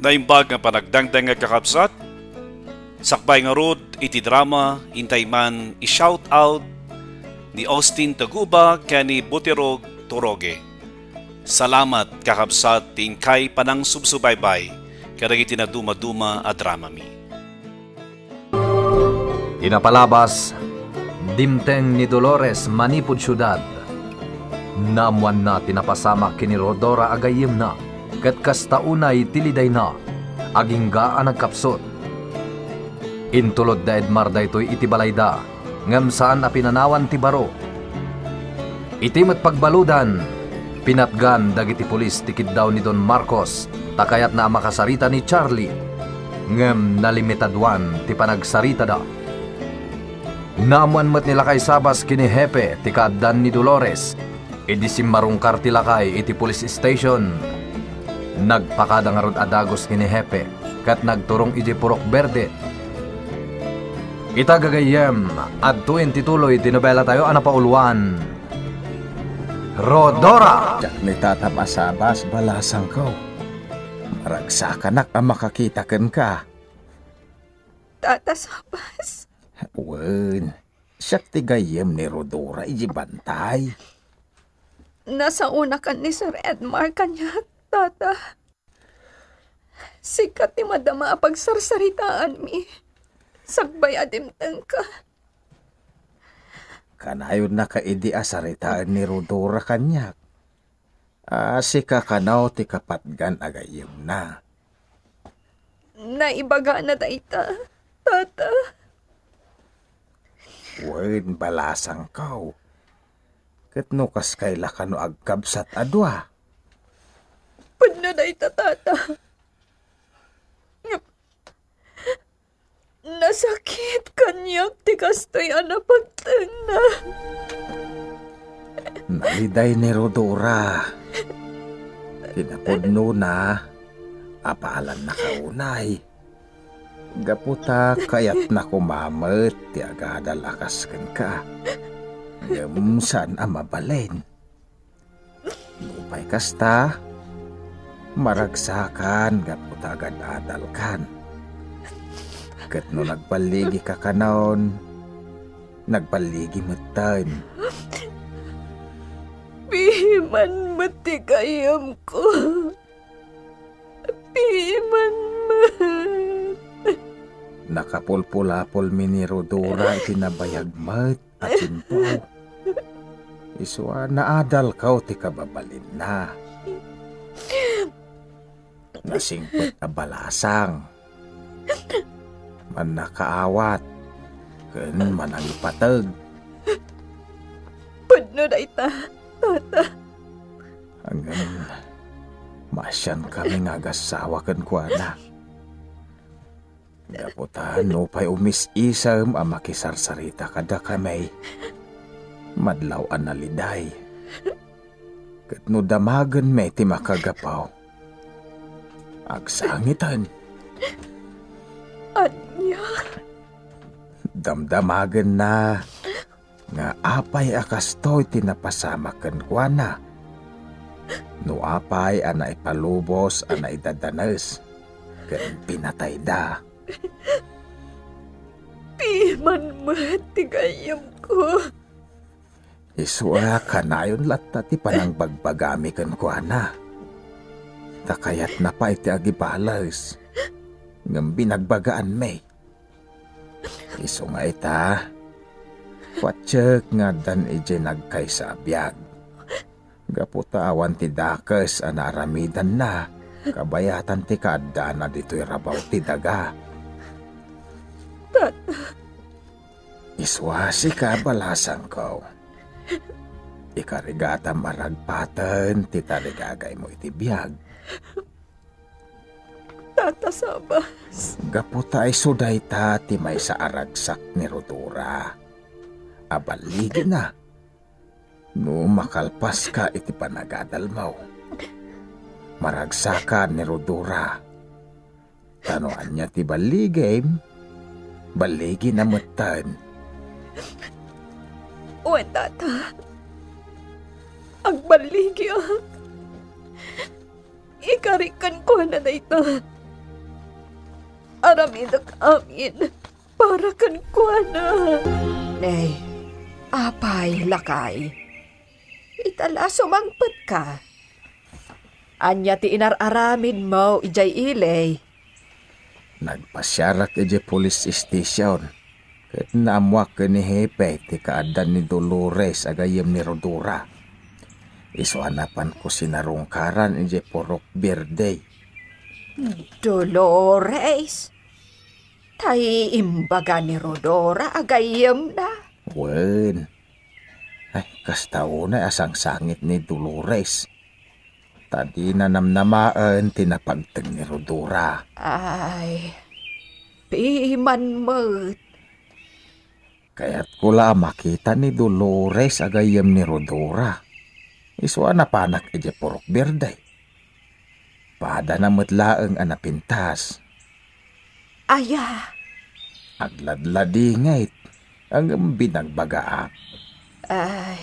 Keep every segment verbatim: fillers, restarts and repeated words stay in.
Naimbag nga panagdangdang nga kakabsat, sakbay ngarud iti drama, intay man i-shout out ni Austin Taguba ken ni Butirog Turoge. Salamat, kakabsat, ti inkay panangsubsubaybay kadagiti nadumaduma a dramami. Ti napalabas, dimteng ni Dolores manipud siudad. Naammoanna ti napasamak ken ni Rhodora a gayyemna, ket kasta unay ti lidayna, agingga a nagkapsut. Intulod da Edmar daytoy iti balayda, ngem saan a pinanawan ti baro. Iti met pagbaludan, pinatgan dagiti pulis ti kiddaw ni Don Marcos ta kayatna a makasarita ni Charlie, ngem nalimitaduan ti panagsaritada. Naammoan met ni Lakay Sabas ken ni Hepe ti kaaddan ni Dolores. Idi simmarungkar ti lakay iti police station, nagpakada ngarud a dagus ken ni Hepe ket nagturong idiay Purok Berde. Ita gagayyem, adtoyen ti tuloy ti nobelatayo a napauluan, Rhodora! Diak ni Tata Basabas, balasangko. Maragsakanak a makakita kenka. Tata Sabas? Wen, siak ti gayyem ni Rhodora idiay bantay. Nasaonakan ni Sir Edmar kaniak, Tata. Sika ti madama a pagsarsaritaanmi. Sakbay a dimtengka. Kanayonnaka idi a saritaen ni Rhodora kaniak. A, sika kano ti kapatgan a gayyemna. Naibagana dayta, Tata. Wen, balasangko. Ket no kaskay la kano agkabsat a dua? Pudno dayta, Tata. Ngem, nasakit kaniak ti kastoy a napagtengna. Naliday ni Rhodora. Kinapudnona, apalannaka unay. Gapu ta kayatna koma met ti agadal a kas kenka. Ngem saan a mabalin. Nupay kasta, maragsakan gapu ta agad-adalkan. Ket no nagballigika kanon, nagballigi metten. Piman met ti gayyemko. Piman met. Nakapulpulapolmi ni Rhodora iti nabayag met a tiempo. Isu a naadalko ti kababalinna. Nasingpet a balasang. Mannakaawat ken manangipateg. Pudno dayta, Tata. Ngem, maasiankami nga agassawa kenkuana. Gapu ta nupay umis-isem a makisarsarita kadakami, madlaw a naliday. Ket no damagenmi ti makagapu, agsangiten. Ania? Damdamagenna nga apay a kastoy ti napasamak kenkuana. No apay a naipalubos a naidadanes ken pinatayda. Piman met ti gayyemko. Isu a kanayon latta ti panangbagbagami kenkuana. Ta kayatna pay ti agibales. Ngem binagbagaanmi. Isu nga ita, patiek nga addan idiay nagkaysa a biag. Gapu ta awan ti dakes a naaramidanna, kabayatan ti kaaddana ditoy rabaw ti daga. Tata. Isu a sika, balasangko. Ikarigatam a ragpaten ti tarigagaymo iti biag. Tata Sabas. Gapu ta isu dayta ti maysa a ragsak ni Rhodora. Aballigina. No makalpaska iti panagadalmo. Maragsakan ni Rhodora. Ta no ania ti balligim, balligina metten. Wen, Tata. Agballigiak. Ikarik kenkuana dayta. aramidek amin para kenkuana. Nay, apay, lakay? Ita la sumangpetka. Ania ti inar-aramidmo idiay ili? Nagpasiarak idiay police station ket naammoak ken ni Hepe ti kaaddan ni Dolores a gayyem ni Rodora. Isu a napanko sinarungkaran idiay Purok Verde. Dolores? Tay imbaga ni Rodora a gayyemna? Wen. Ay, kasta unay a sangsangit ni Dolores. Ta dina namnamaen ti napagteng ni Rodora. Ay, piman met. Kayatko la a makita ni Dolores a gayyem ni Rodora. Isu a napanak idiay Purok Verde. Padana met laeng a napintas. Aya? Agladladingit, ngem binagbagaak. Ay,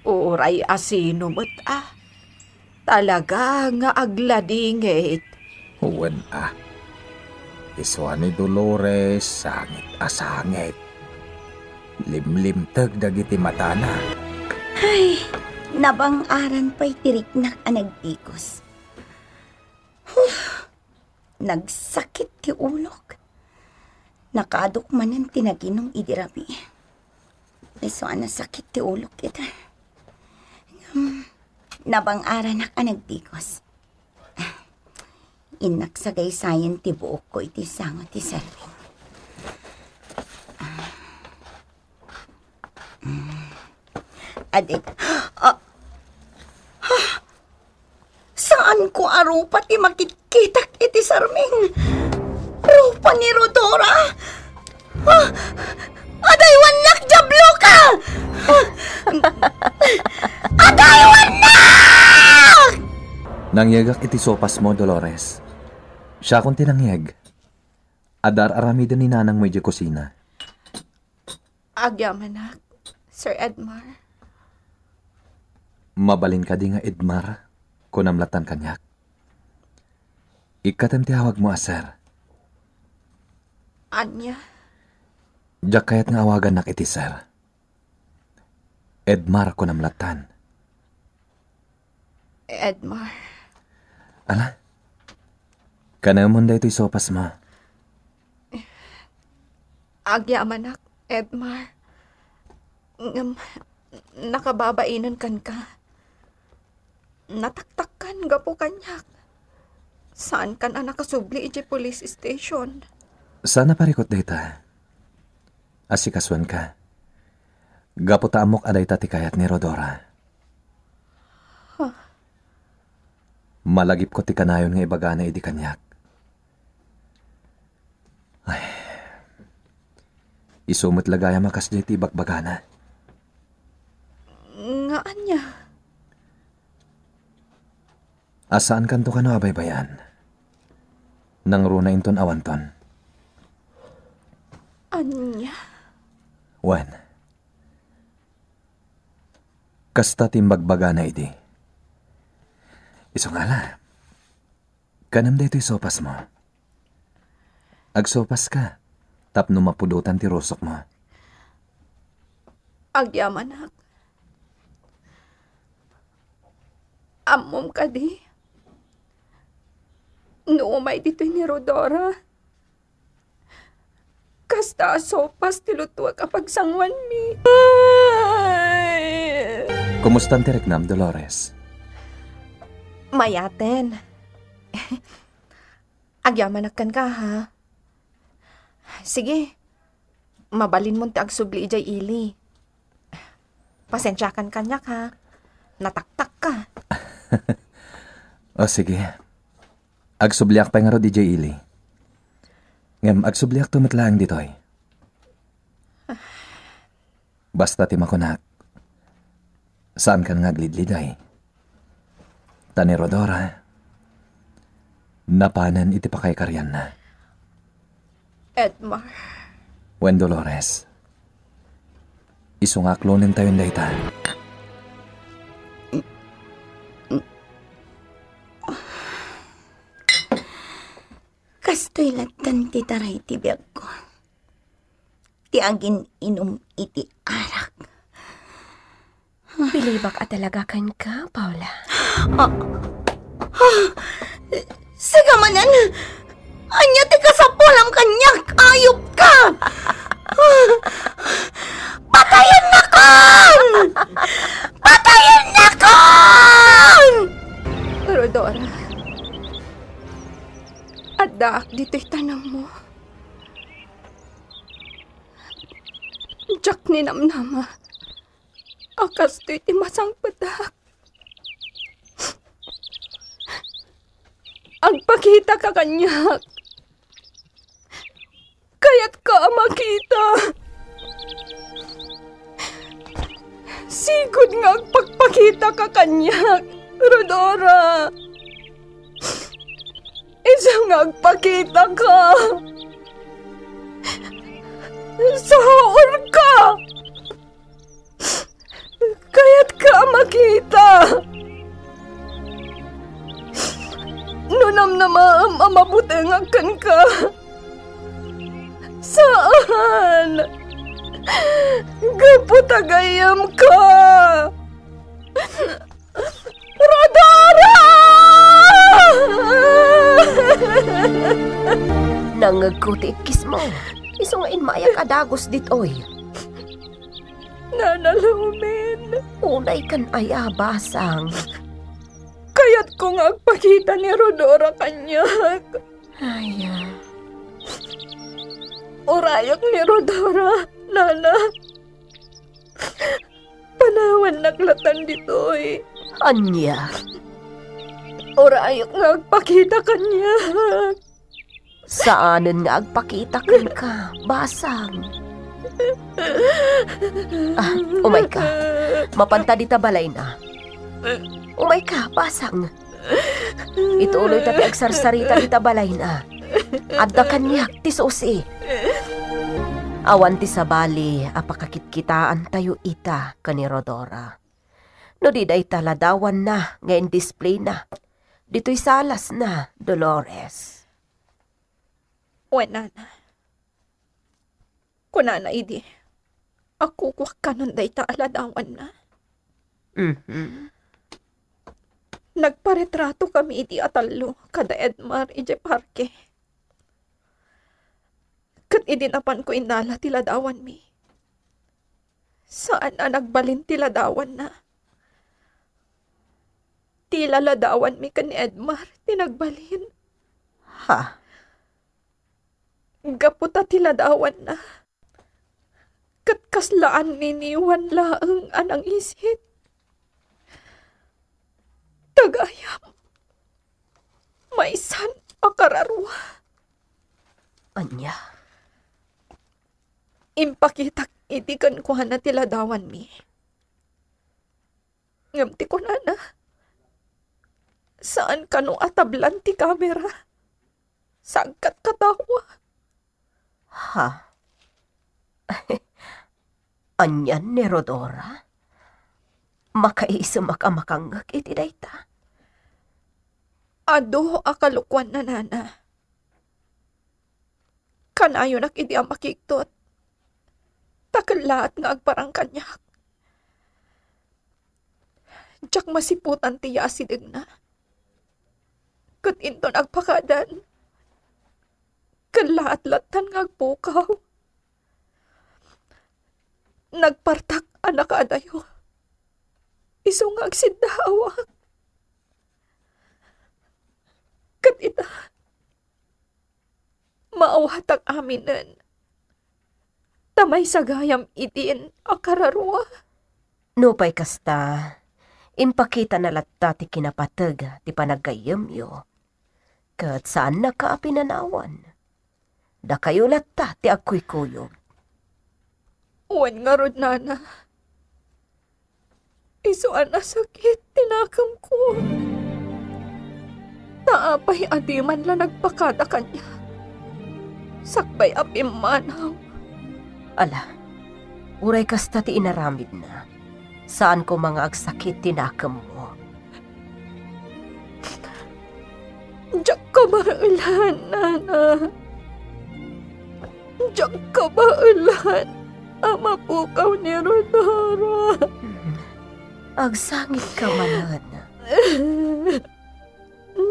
uray a sino met a. Talaga nga agladingit. Wen a. Isu a ni Dolores, sangit a sangit. Limlimteg dagiti matana. Ay, nabang-aran pay ti riknak a nagtikos. Huh, nagsakit ti ulok. Nakadok manen ti naginom idi rabii. Isu a nasakit ti ulok ita. Ngem, nabang-aranak a nagtikos. Innak sagaysayen ti buokko iti sango ti serming. Adi, ah, ah, saanko a rupa ti makitkitak iti serming. Rupa ni Rodora? Ah, adaywannak, Diablo ka! Ah, adaywannak! Nangyegak iti sopasmo, Dolores. Siakon ti nangyeg. Adda ar-aramiden ni nanangmo idiay kusina. Agyamanak, Sir Edmar. Mabalin kadi nga Edmar, kunam lattan kaniak? Ikkatem ti awagmo a sir. Ania? Diak kayat nga awagannak iti sir. Edmar, kunam lattan. Edmar. Ala, kanemon daytoy sopasmo. Agyamanak, Edmar. Ngem, nakababainen kenka. Nataktakkan gapu kaniak. Saankan a nakasubli idiay police station. Saan a parikut dayta. Asikasuenka. Gapu ta ammok a dayta ti kayat ni Rodora. Huh? Malagipko ti kanayon nga ibagana idi kaniak. Ay. Isu met la gayam a kasdiay ti ibagbagana. Nga ania? A saankanto kano a baybay-an. Nangruna inton awanton. Ania? Wen. Kasta ti imbagbagana idi. Isu nga la. Kanem daytoy sopasmo. Agsopaska tapno mapudotan ti rusokmo. Agyamanak. Ammom kadi? No umay ditoy ni Rodora, kasta a sopas ti lutuek a pagsanguanmi. Ay! Kumustan ti riknam, Dolores? Mayaten. Agyamanak kenka, ha? Sige. Mabalinmon ti agsubli idiay ili. Pasensiakan kaniak, ha? Nataktakka. O, sige. Agsubliak pay ngarud idiay ili. Ngem agsubliakto met laeng ditoy. Basta ti makunak, saankan nga aglidliday. Ta ni Rodora, napanen iti pakaikarianna. Edmar. Wen, Dolores. Isu nga aklonentayon dayta. Kastoy lattan ti taray ti biagko. Ti agin-inum iti arak. Bilibak a talaga kenka, Paula. Ah, ah, sika manen! Ania ti kasapulam kaniak? Ayupka! Patayennakon! Patayennakon! Rodora, addaak ditoy tanammo. Diak ninamnama a kastoy ti masangpetak. Agpakitaka kaniak. Kayatka a makita. Sigud nga agpakpakitaka kaniak, Rodora. Isu nga agpakitaka. Saurka! Kayatka a makita. No namnamaem a mabutengak kenka. Saan. Gapu ta gayyemka. Rodora! Nangngegko ti ikkismo. Isu nga immayak a dagus ditoy. Nana Lumen. Unay kan aya, basang. Kayatko nga agpakita ni Rodora kaniak. Aya. Urayak ni Rodora, Nana. Panawannak latan ditoy. Ania? Urayak nga agpakita kaniak. Saanen nga agpakita kenka, basang. Ah, umayka. Mapanta dita balayna. Umayka, basang. Ituloyta ti agsarsarita dita balayna. Adda kaniak ti susi. Awan ti sabali a pakakitkitaantayo ita ken ni Rodora. No di dayta ladawanna nga indisplayna ditoy salasna, Dolores. Wen, nana. Kunana idi, akukuak kanon dayta a ladawanna. Mhm. Nagparetrato kami idi a tallo kada Edmar idiay parke. Ket idi napanko innala ti ladawanmi, saan a nagbalin ti ladawanna. Ti laladawanmi ken ni Edmar ti nagbalin. Ha? Gapu ta ti ladawanna ket kasla anniniwan laeng a nangisit. Tagayam, maysan a kararua. Ania? Impakitak idi kenkuana ti ladawanmi. Ngem ti kunana, saan kano a tablan ti kamera. Sagkat katawa. Ha? Anian ni Rodora? Makaisemak a makangngeg iti dayta. Adu a kalokuanna, nana. Kanayonak idi a makigtot, ta kellaat nga agparang kaniak. Diak masiputan ti yasidegna. Ket inton agpakadan, kellaat lattan nga agpukaw. Nagpartak a nakaadayo. Isu nga agsiddaawak. Ket ita, maawatak aminen, ta maysa gayam idin a kararua. Nupay kasta, impakitana latta ti kinapateg ti panaggayyemyo, ket saannaka a pinanawan. Dakayo latta ti agkuykuyog. Wen ngarud, nana, isu a nasakit ti nakemko. Ta apay a diman la nagpakada kaniak sakbay a pimmanaw? Ala, uray kasta ti inaramidna, saan koma nga agsakit ti nakemmo. Diak kabaelan, nana. Diak kabaelan a mapukaw ni Rhodora. Agsangitka manen.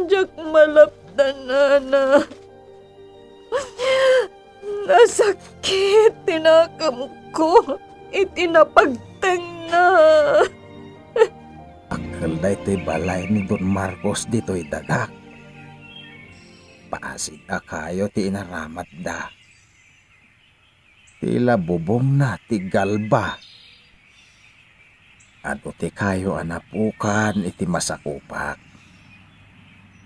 Diak malapdan, nana. Nasakit ti nakemko iti napagtengna. Dakkel daytoy balay ni Don Marcos ditoy dagak. Bassit a kayo ti inaramatda. Ti la bubongna ti galba. Adu ti kayo a napukan iti masakupak.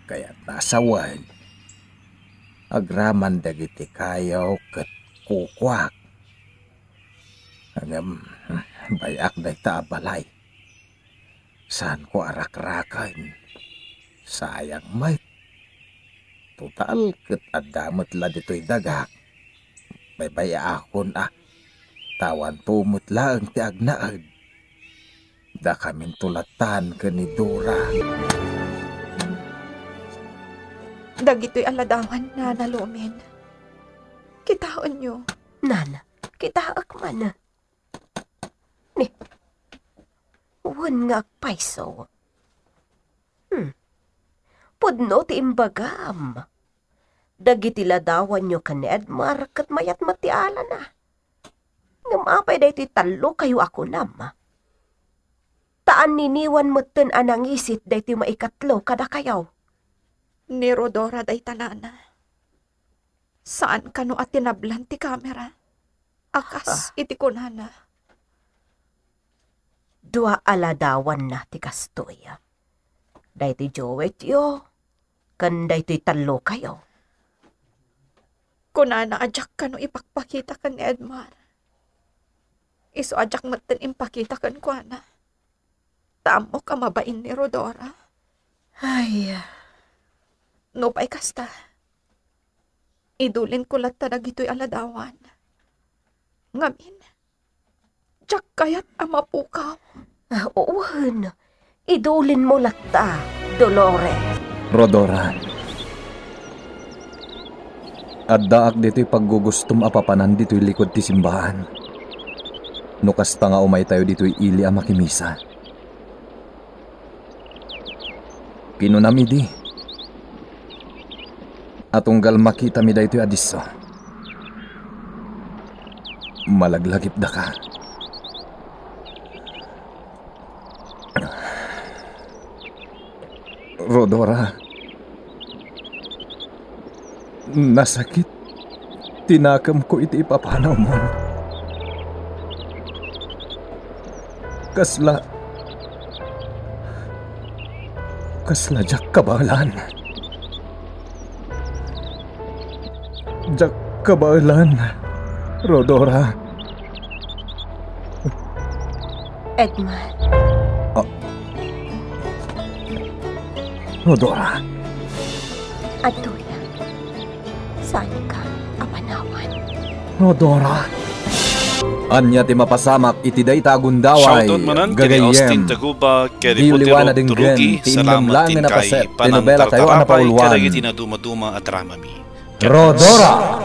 Kayatna a sawen, agraman dagiti kayo ket kukuak. Ngem, bay-ak dayta a balay. Saanko a rakraken. Sayang met. Total, ket adda met la ditoy dagak. Baybay-akon a. Ta awanto met laeng ti agnaed. Dakaminto lattan ken ni Dora. Dagitoy a ladawan, Nana Lumen. Kitaenyo. Nana, kitaek man. Ni, wen nga agpayso. Hmm. Pudno ti imbagam. Dagiti ladawanyo ken ni Edmar ket mayat met ti alana. Ngem apay daytoy tallo kayo a kunam? Ta anniniwan metten a nangisit daytoy maikatlo kadakayo. Ni Rhodora dayta, nana. Saan kano a tinablan ti kamera? A kas Ah. iti kunana. Dua a ladawanna ti kastoy. Daytoy Joetyo, ken daytoy tallo kayo. Kunana a diak kano ipakpakita ken ni Edmar. Isu a diak metten impakita kenkuana. Ta ammok a mabain ni Rhodora. Ay. Nupay kasta, idulinko latta dagitoy a ladawan. Ngamin, diak kayat a mapukaw. Ah, wen, idulinmo latta, Dolores. Rhodora, addaak ditoy paggugustom a papanan ditoy likud ti simbahan. No kasta nga umaytayo ditoy ili a makimisa. Kinunam idi a tunggal makitami daytoy a disso, malaglagipdaka. Rhodora, nasakit ti nakemko iti ipapanawmo. Kasla, kasla diak kabaelan. Diak kabaelan, Rhodora. Edmar. Ah. Rhodora. Adtoya. Saanka a panawan? Rhodora. Ania ti mapasamak iti dayta a gundaway? Shoutout manen ken ni Austin Taguba ken ni Putiro Turugi. Salamat ken kay panangtartarapay kadagiti nadumaduma a dramami. Rhodora.